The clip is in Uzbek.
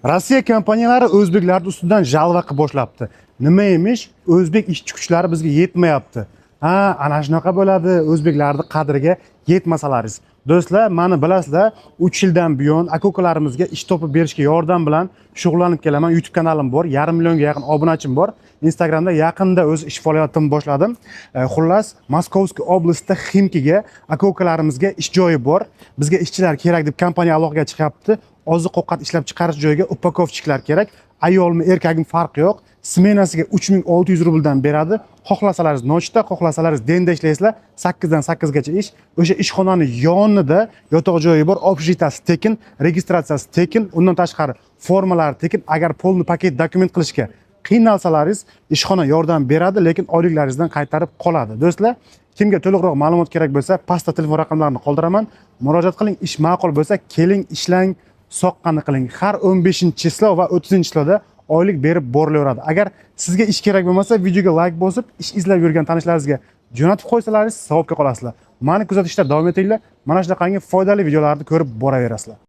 Rossiya kompaniyalari o'zbeklarni ustidan жалоба qilib boshlabdi. Nima emish? O'zbek ishchi kuchlari bizga yetmayapti. Ha, ana shunaqa bo'ladi o'zbeklarni qadriga yetmasalaringiz. Do'stlar, mani bilasizlar, 3 yildan buyon aka-ukalarimizga ish topib berishga yordam bilan shug'ullanib kelaman. YouTube kanalim bor, yarim millionga yaqin obunachim bor. Instagramda yaqinda o'z ish faoliyatimni boshladim. Xullas, Московский область da Ximkiga aka-ukalarimizga ish joyi bor. Bizga ishchilar kerak deb kompaniya aloqaga chiqyapti. Oziq-ovqat ishlab chiqarish joyiga упаковщик lar kerak. Ayolmi, erkakmi, farqi yo'q. Smenasiga 3600 rubldan beradi. Xohlasalaringiz ночь da, xohlasalaringiz день da ishlaysizlar. 8 dan 8 gacha ish. O'sha ishxonani yonida yotoq joyi bor, общежитие si tekin, registratsiyasi tekin, undan tashqari formalari tekin. Agar полный пакет документ qilishga qiynalsalaringiz, ishxona yordam beradi, lekin oyliklaringizdan qaytarib qoladi. Do'stlar, kimga to'liqroq ma'lumot kerak bo'lsa, pastda telefon raqamlarini qoldiraman. Murojaat qiling. Ish ma'qul bo'lsa, keling, ishlang, soqqani qiling. Har 15 число va 30 число da oylik berib borilaveradi. Agar sizga ish kerak bo'lmasa, videoga layk bosib, ish izlab yurgan tanishlaringizga jo'natib qo'ysalaringiz, savobga qolasizlar. Mani kuzatishda davom etinglar. Mana shunaqangi foydali videolarni ko'rib boraverasizlar.